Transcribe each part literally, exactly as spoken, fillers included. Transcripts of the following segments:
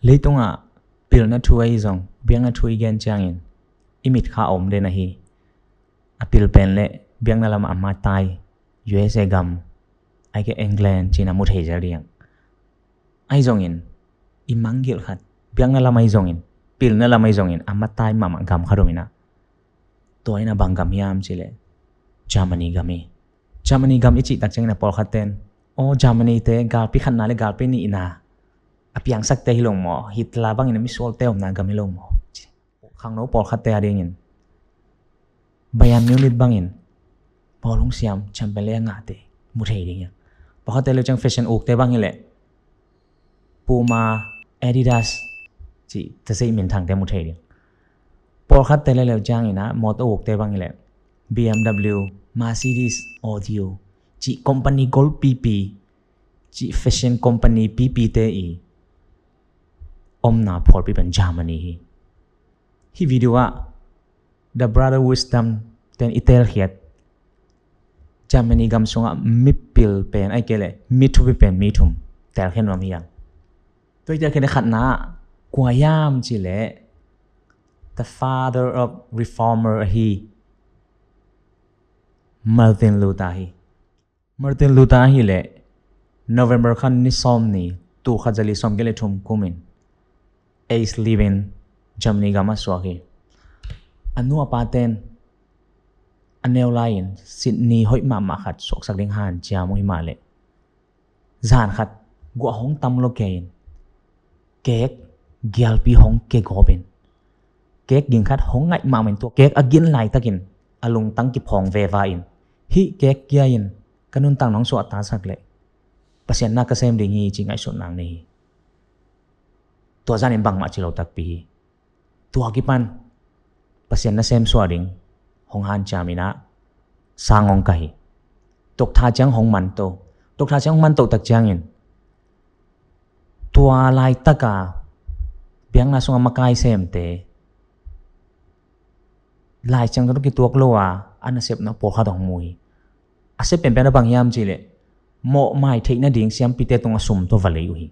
Leitungah pilna thu ahi zong, biakna thu i gen ciangin i mitkha a om den ahi. A pil pen le biakna lamah a matai, U S A gam, ahih kei leh England cih na mu thei zel ding. Ahi zongin i mangngilh khat, biakna lam ahi zongin, pilna lam ahi zongin a matai mahmah gam khat om in ah, tua in ah bang gam hiam cih leh Germany gam hi. Germany gam i cih tak ciangin ah pawlkhat ten, aw, Germany te galpi khatna le galpi nihna a piangsakte hi lo maw, Hitler bangin a misualte omna gam hi lo maw, khangno pawlkhatte a dingin Bayern Munich bangin bawlung siam, Champions League a ngahte mu thei ding hi. Pawlkhatte leu ciang fashion ukte bang hi leh Puma, Adidas cih tazei minthangte mu thei ding. Pawlkhatte le leu ciangin ah mawtaw ukte bang hi leh B M W, Mercedes, Audi cih company golpipi, cih fashion company pipite i omna pawlpi pen Germany hi. Hih video ah The Brother Wisdom ten i telkhiat Germany gam sungah mipil pen, ahih kei leh mi thupi pen mi thum telkhiat nuam hi hang. Tua i telkhiat khatna kua hiam cih leh the father of reformer ahi Martin Luther hi. Martin Luther ahih leh November kha ni sawm ni, tul khat za li sawm giat le thum kumin Eisleben, Germany gam a suak hi. A nu a paten a neu lai-in Sydney hoih mahmah khat suaksak ding hanciam uh himah leh zan khat guah hong tam lo kei in, kek gialpi hong kegawp in, kek ging khat hong ngaih mahmah in, tua kek a gin laitakin a lungtang kiphawng veva in, hih kek kia in ka nuntakna hong suahtaksak leh Pasian na ka sem ding hi, ci ngaihsutna nei hi. Tua zanin bangmah ci lo takpi hi. Tua kipan Pasian nasem suah ding hong hanciam in ah sang hong kah hi. Tuaktha ciang hong manto, tuaktha ciang hong manto tak ciangin tua laitaka biakna sungah makai semte Lai Siangtho tawh kituak lo a a nasepna pawlkhat hong mu hi. A sep penpen a bang hiam cih leh mawhmai theih nading siampite tungah sum tawh va lei uh hi.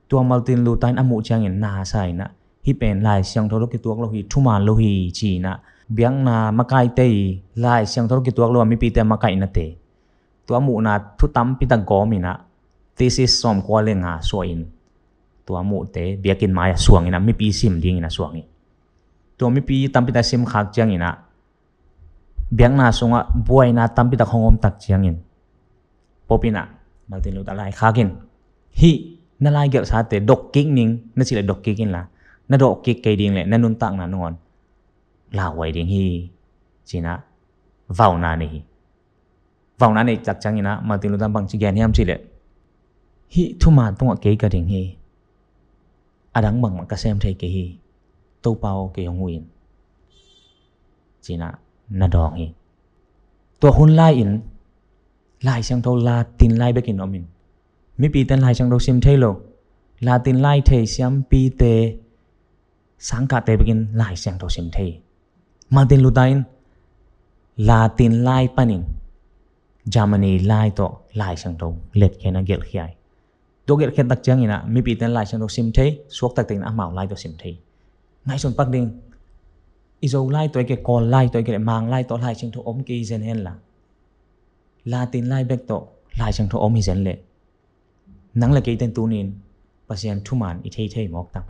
Tua Martin Luther in a muh ciangin na sa in ah, hih pen Lai Siangtho tawh kituak lo hi, thuman lo hi, ci in ah biakna makaite i Lai Siangtho tawh kituak lo a mipite a makaihnate, tua muhna thu tampitak gawm in ah thesis sawmkua le nga suah in, tua muhte biakinn mai-ah suang in ah mipi sim dingin a suang hi. Tua mipi tampitak sim khak ciangin ah biakna sungah buaina tampitak hong om tak ciangin Pope in ah Martin Luther laikhak in, hih na laigelhsate dok kik ning, na cih leh dok kik inla, na dok kik kei ding leh na nuntakna nangawn lauhuai ding hi, ci in ah vauna nei hi. Vauna nei tak ciangin ah Martin Luther bangci gen hiam cih leh, hih thuman tungah kei ka ding hi. A dang bangmah ka sem thei kei hi. Topa aw, kei hong huh in, ci in ah na dawng hi. Tua hun lai-in Lai Siangtho Latin lai bekin om in, mipite in Lai Siangtho sim thei lo. Latin lai thei siampite, sangkahte bekin Lai Siangtho sim thei. Martin Luther in Latin lai panin Germany lai tawh Lai Siangtho letkhiatna gelhkhia hi. Tua gelhkhiat tak ciangin ah mipite in Lai Siangtho sim thei, suakta takin amau lai tawh sim thei. Ngaihsun pak ding, i Zo lai tawh, i ke Kawl lai tawh, i ke leh Mang lai tawh Lai Siangtho om kei hi zen henla, Latin lai bek tawh Lai Siangtho om hi zen leh, nang le keite in tuni-in Pasian thuman i thei thei mawk tang.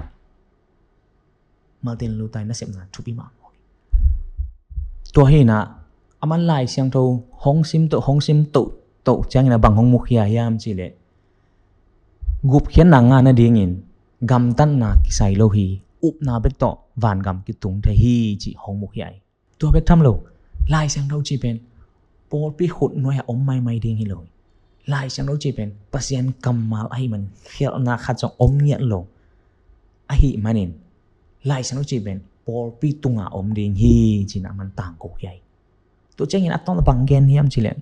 Martin Luther in nasepna thupi mahmah. Tua hi in ah aman Lai Siangtho hong sim toh, hong sim toh, toh ciangin ah bang hong mukhia hiam cih leh, gupkhiatna ngah nadingin gamtatna kisai lo hi, upna bek tawh vangam kitung thei hi, cih hong mukhia hi. Tua bek tham lo, Lai Siangtho cih pen pawlpi khut nuai-ah om maimai ding hi lo. Lai Siangtho cih pen Pasian kammal ahih manin khialhna khat zong om ngiat lo. Ahih manin Lai Siangtho cih pen pawlpi tungah om ding hi, ci in ah aman tangko khia hi. Tua ciangin a tawpna bang gen hiam cih leh,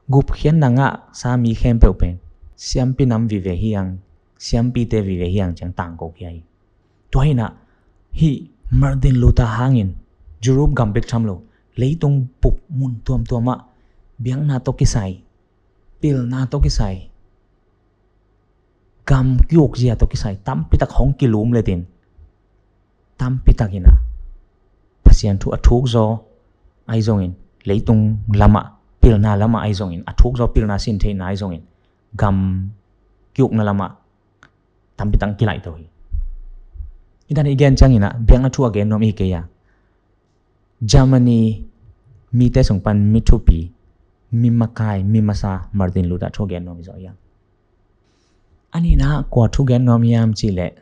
gupkhiatna ngahsa mi khempeuh pen siampi nam vive hi hang, siampite vive hi hang, ci in ah tangko khia hi. Tua hi in ah hih Martin Luther hangin Europe gam bek tham lo, leitung bup mun tuamtuam ah biakna tawh kisai, pilna tawh kisai, Gam kiuk zia tawh kisai tampitak hong kilum letin, tampitak inah Pasian thu a thuk zaw ahi zongin, leitung lamah, pilna lamah ahi zongin, a thuk zaw pilna sin theihna ahi zongin, gam kiukna lamah tampitak kilaih to hi. Hih dan i gen cianginah biakna thu a gen nuam i hi kei a, Germany mite sung pan mi thupi, mi makai, mi masa Martin Luther thu a gen nuam i zawh hiam? A nihna kua thu gen nuam hiam cihleh,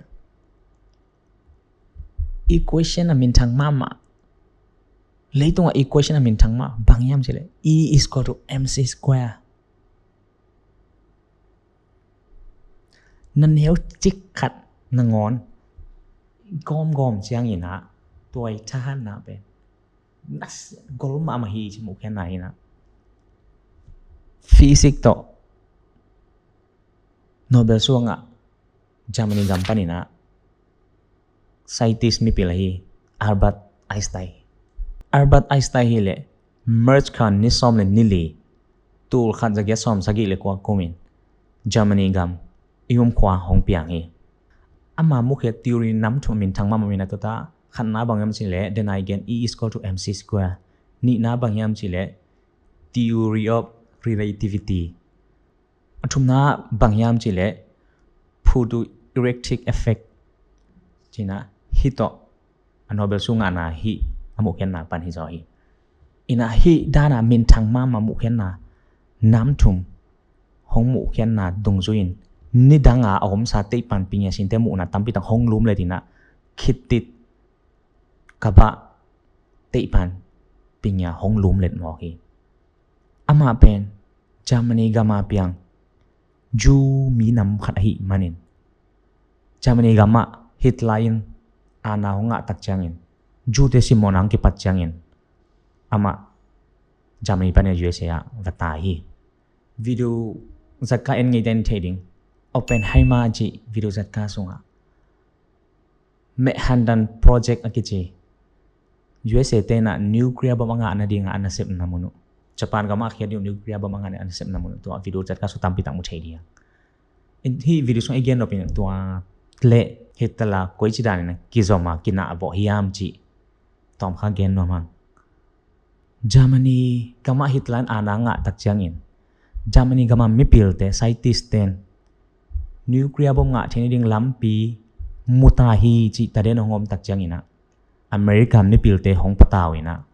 equation a minthang mahmah, leitungah equation a minthang mah bang hiam cihleh, E is equal to mc square. Na neu cik khat nangawn gawmgawm cianginah tua i thahatna pen nas gol mahmah hi ci muhkhiatna hinah. Physics tawh Nobel sung a ngah Germany gam paninah scientist mipil ahi Albert Einstein. Albert Einstein hileh March kha ni sawm le ni li, tul khat za giat sawm sagih le kua kumin Germany gam i um khua hong piang hi. Ama muhkhiat theory nam thum a minthang mahmah inah, tuata khatna bang hiam cihleh, the night gen E is equal to mc square. Nihna bang hiam cihleh, theory of relativity. A thumna bang hiam cihleh, photoelectric effect. Cinah hih tawh a Nobel sung ngahna hih a muhkhiatna pan hi zaw hi. Inah hih dana minthang mahmah muhkhiatna nam thum hong muhkhiatna dungzui-in, nidanga a omsa teihpan pingyasinte muhna tampitak hong lum letinah, khittit kabah teihpan pingya hong lum let mawk hi. Amah pen Germany gama piang Jew minam khat ahih manin, Germany gamah Hitler in aana hong ngah tak ciangin, Jew te simmawhna hong kipat ciangin, amah Germany panin U S A ah va tai hi. Video zatka en ngeite in thei ding, Oppenheimer cih video zatka sungah Manhattan Project a kici, U S A tenah nuclear bomb a ngah nadinga a nasepna mun uh, Japan gamah a khiat ding uh nuclear bomb a ngah nadinga a nasepna mun uh, tua video zatka sung tampitak mu thei ding. Hih video sung i gen nopin tua le Hitler koici danin a kizom a kinah a bawh hiam cih tawmkha gen nuam hang. Germany gamah Hitler in aana ngah tak ciangin, Germany gama mipilte, scientist ten nuclear bomb ngah theihna ding lampi mu ta hi cih taden hong om tak cianginah, America mipilte hong patau inah,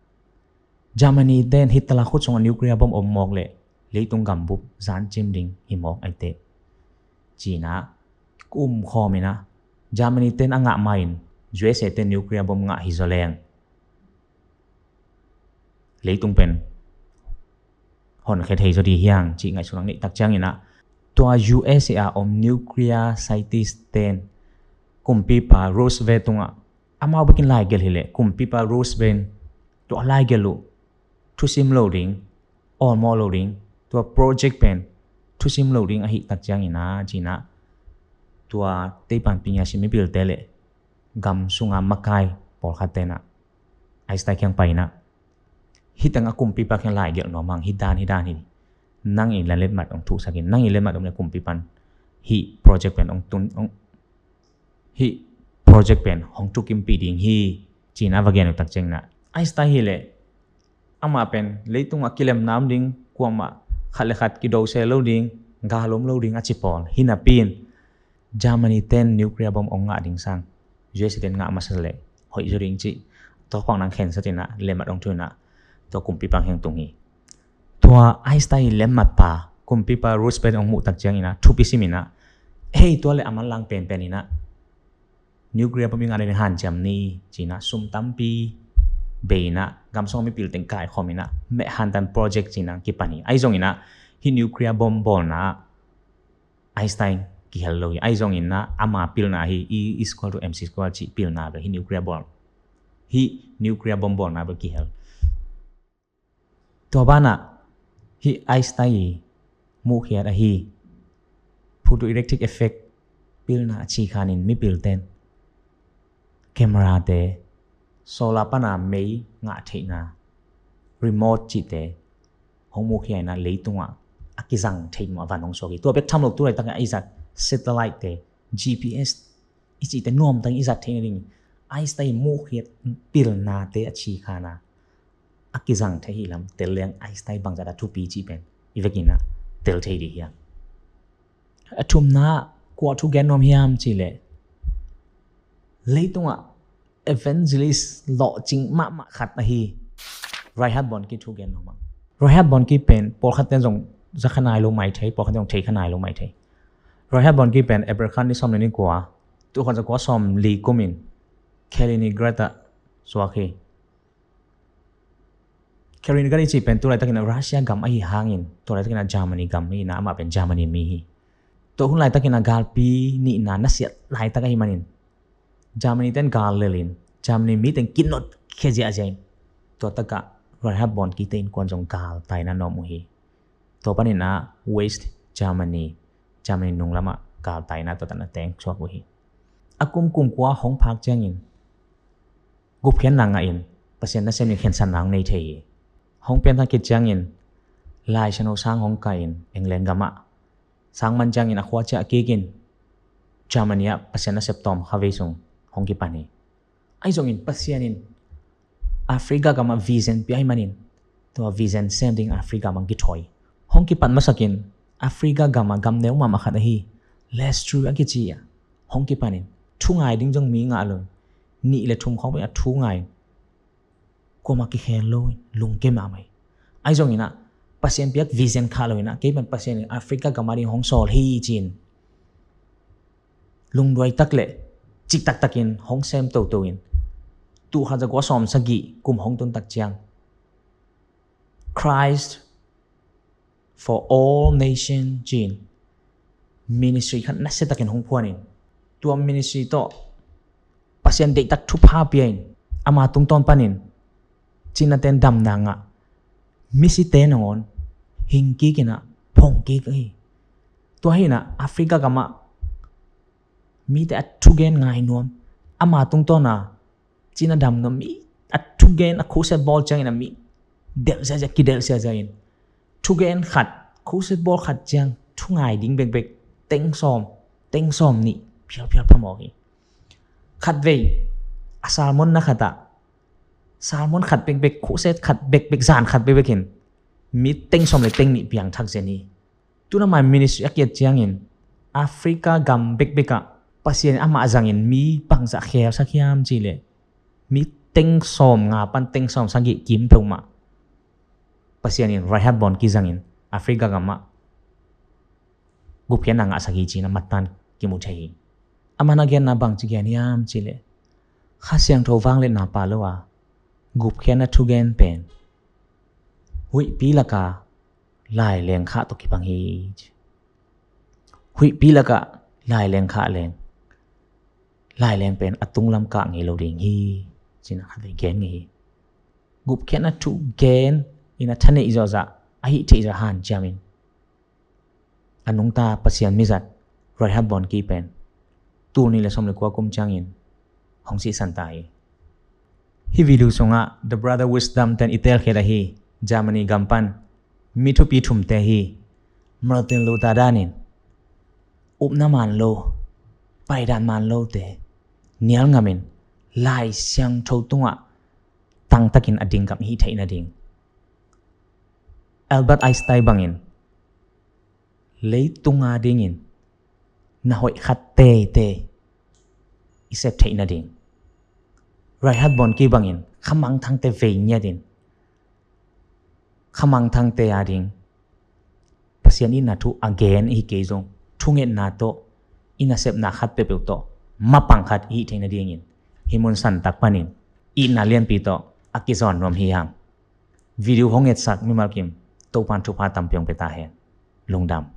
Germany ten Hitler khut sungah nuclear bomb om mawk leh leitung gambup zancim ding hi mawk aiteh, cinah kum khawm inah, Germany ten a ngah ma-in U S A ten nuclear bomb ngah hi zaw leng leitung pen honkhia thei zaw ding hiang cih ngaihsutna neih tak cianginah, tua U S A a om nuclear scientist ten kumpipa Roosevelt tungah, amau bekin laigelh hileh kumpipa Roosevelt tua laigelh uh thusim lo ding, awlmawh lo ding, tua project pen thusim lo ding ahih tak cianginah, cinah tua teipan pingya si mipilte le gam sunga makai pawlkhat tenah Einstein kiang pai inah, hih tengah kumpipa kiang laigelh nuam hang, hih dan hih dan hi, nang i letmat hong thuhsakin, nang i letmat om le kumpipan hih project pen hong tun, hong, hih project pen hong thukimpih ding hi, cinah va gen uh tak cianginah, Einstein hileh amah pen leitungah kilemna om ding, kuamah khat le khat kidose lo ding, gal om lo ding a ci pawl hi napi-in, Germany ten nuclear bomb hong ngah ding sang U S A ten ngah masa leh hoih zaw ding cih tua khuang nang khensatinah, letmat hong thuinah, tua kumpipa kiang tung hi. Tua Einstein i letmatpa kumpipa Roosevelt hong muh tak cianginah thupi siminah, hei, tua le a manlang penpen inah nuclear bomb i ngah nading hanciam ni, cinah sum tampi bei inah, gam sung mipil teng kaikhawm inah, Manhattan Project cinah kipan hi. Ahi zonginah hih nuclear bomb bawlna Einstein kihel lo hi. Ahi zonginah ama pilna hi, E is equal to mc square cih pilna bel hih nuclear bawl, hih nuclear bomb bawlna bel kihel. Tua banah hih Einstein i muhkhiat ahi photoelectric effect pilna a ci khanin mipilten camera te, solar pana mei ngah theihna remote cihte hong muhkhiat inah leitungah a kizang theih mah a van hong suak hi. Tua bek tham lo, tu laitakah i zat satellite te, G P S i cihte nuamtang i zat theih nading, Einstein muhkhiat pilnate a chikhan a, a kizang thei hi lam tel leng Einstein bangzat a thupi cih pen i vekin ah tel thei dih hiam? A thumna kua thugen nuam hiam cih leh, leitungah evangelist lawhcing mahmah khat ahi Reinhard Bonnke thugen nuam ang. Reinhard Bonnke pen pawlkhat ten zong za kha nai lo mai thei, pawlkhat ten zong thei kha nai lo mai thei. Reinhard Bonnke pen April kha ni sawm le ni kua, tul khat za kua sawm li kumin Kaliningrad ah suak hi. Kaliningrad i cih pen tu laitakin ah Russia gam ahi hangin, tu laitakin ah Germany gam hi na, amah pen Germany mi hi. Tua hun laitakin ah galpi nihna nasiat laitak ahi manin, Germany ten gal lelin Germany miten kinot khia ziahziah in, tua takah Reinhard Bonnke te innkuan zong galtaina nuam uh hi. Tua panin ah West Germany, Germany nunglamah galtaina tua tanah teng suak uh hi. A kum kum kua hong phak ciangin gupkhiatna ngahin Pasian nasem in khensatna hong nei thei hi. Hong pianthak khit ciangin Lai Siangtho sang hong kaihin England gamah sang man ciangin a khua ciah kikin Germany ah Pasian nasep tawm kha vei sung hong kipan hi. Ahi zongin Pasian in Africa gamah vision pia ahi manin, tua vision sem ding Africa gamah kithawi. Hong kipan masakin Africa gamah gam neu mahmah khat ahi Lesotho a kici ah hong kipanin, thu ngai ding zong mi ngah lo, nih le thum khawng peuh a thu ngai, kuamah kikhel lo, lungke mahmah hi. Ahi zongin ah Pasian piak vision khah lo in ah, kei pen Pasian in Africa gam ading hong sawl hi ci-in lungduai tak le cik taktakin hong sem toto in, tul khat za kua sawm sagih kum hong tun tak ciang Christ for all nation ci-in ministry khat nasiatakin hong phuanin, tua ministry tawh Pasian deihtak thupha pia in, ama tungtawn panin Cinaten damna ngah, misite nangawn hing kik in ah phong kik hi. Tua hi in ah Africa gamah mite a thugen ngai nuam, ama tungtawna Cina dam nuam, mi a thugen, a khuset bawl ciangin a mi delh ziahziah, kidelh ziahziah in, thugen khat, khuset bawl khat ciang thu ngai ding bekbek teng sawm, teng sawm nih phialphial phamawh hi. Khatvei a sermon na khatah sermon khat bekbek, khuset khat bekbek, zan khat bekbek in mi teng sawm le teng nih piangthak zen hi. Tuna mai ministry a kiat ciangin Africa gam bekbek ah Pasian in amah zangin mi bangzah khelsak hiam cih leh, mi teng sawm nga pan teng sawm sagih kim peuhmah Pasian in Reinhard Bonnke zangin Africa gamah gupkhiatna ngahsak hi ci-in a mattan kimu thei hi. Aman a genna bangci gen hiam cih leh, Kha Siangtho vangliatna pha lo a gupkhiatna thugen pen huihpi laka laileng khah tawh kibang hi. Huihpi lakah laileng khah leng, laileng pen a tunglam kah ngei lo ding hi ci-in a khatvei gen ngei hi. Gupkhiatna thugen in a thaneih zawzah, a hih theih zawzah hanciamin a nungta Pasian mizat Reinhard Bonnke pen tul nih le sawm le kua kum ciangin hong sihsan ta hi. Hih video sungah The Brother Wisdom ten i telkhiat ahi Germany gam pan mi thupi thumte hi. Martin Luther danin upna man lo, paidan man lote nial ngamin Lai Siangtho tungah tangtakin a ding gam i hih theih nading, Albert Einstein bangin leitung adingin na hoih khat teitei i sep theih nading, Reinhard Bonnke bangin khamangthangte vei ngiatin khamangthangte ading Pasian itna thu a gen i hi kei zong, thungetna tawh, i nasepna khat peuhpeuh tawh mapang khat i hih theih nadingin hih mun santak panin itna lianpi tawh a kizawn nuam hi hang. Video hong etsak mimal kim Topan thupha tampi hong pia ta hen. Lungdam.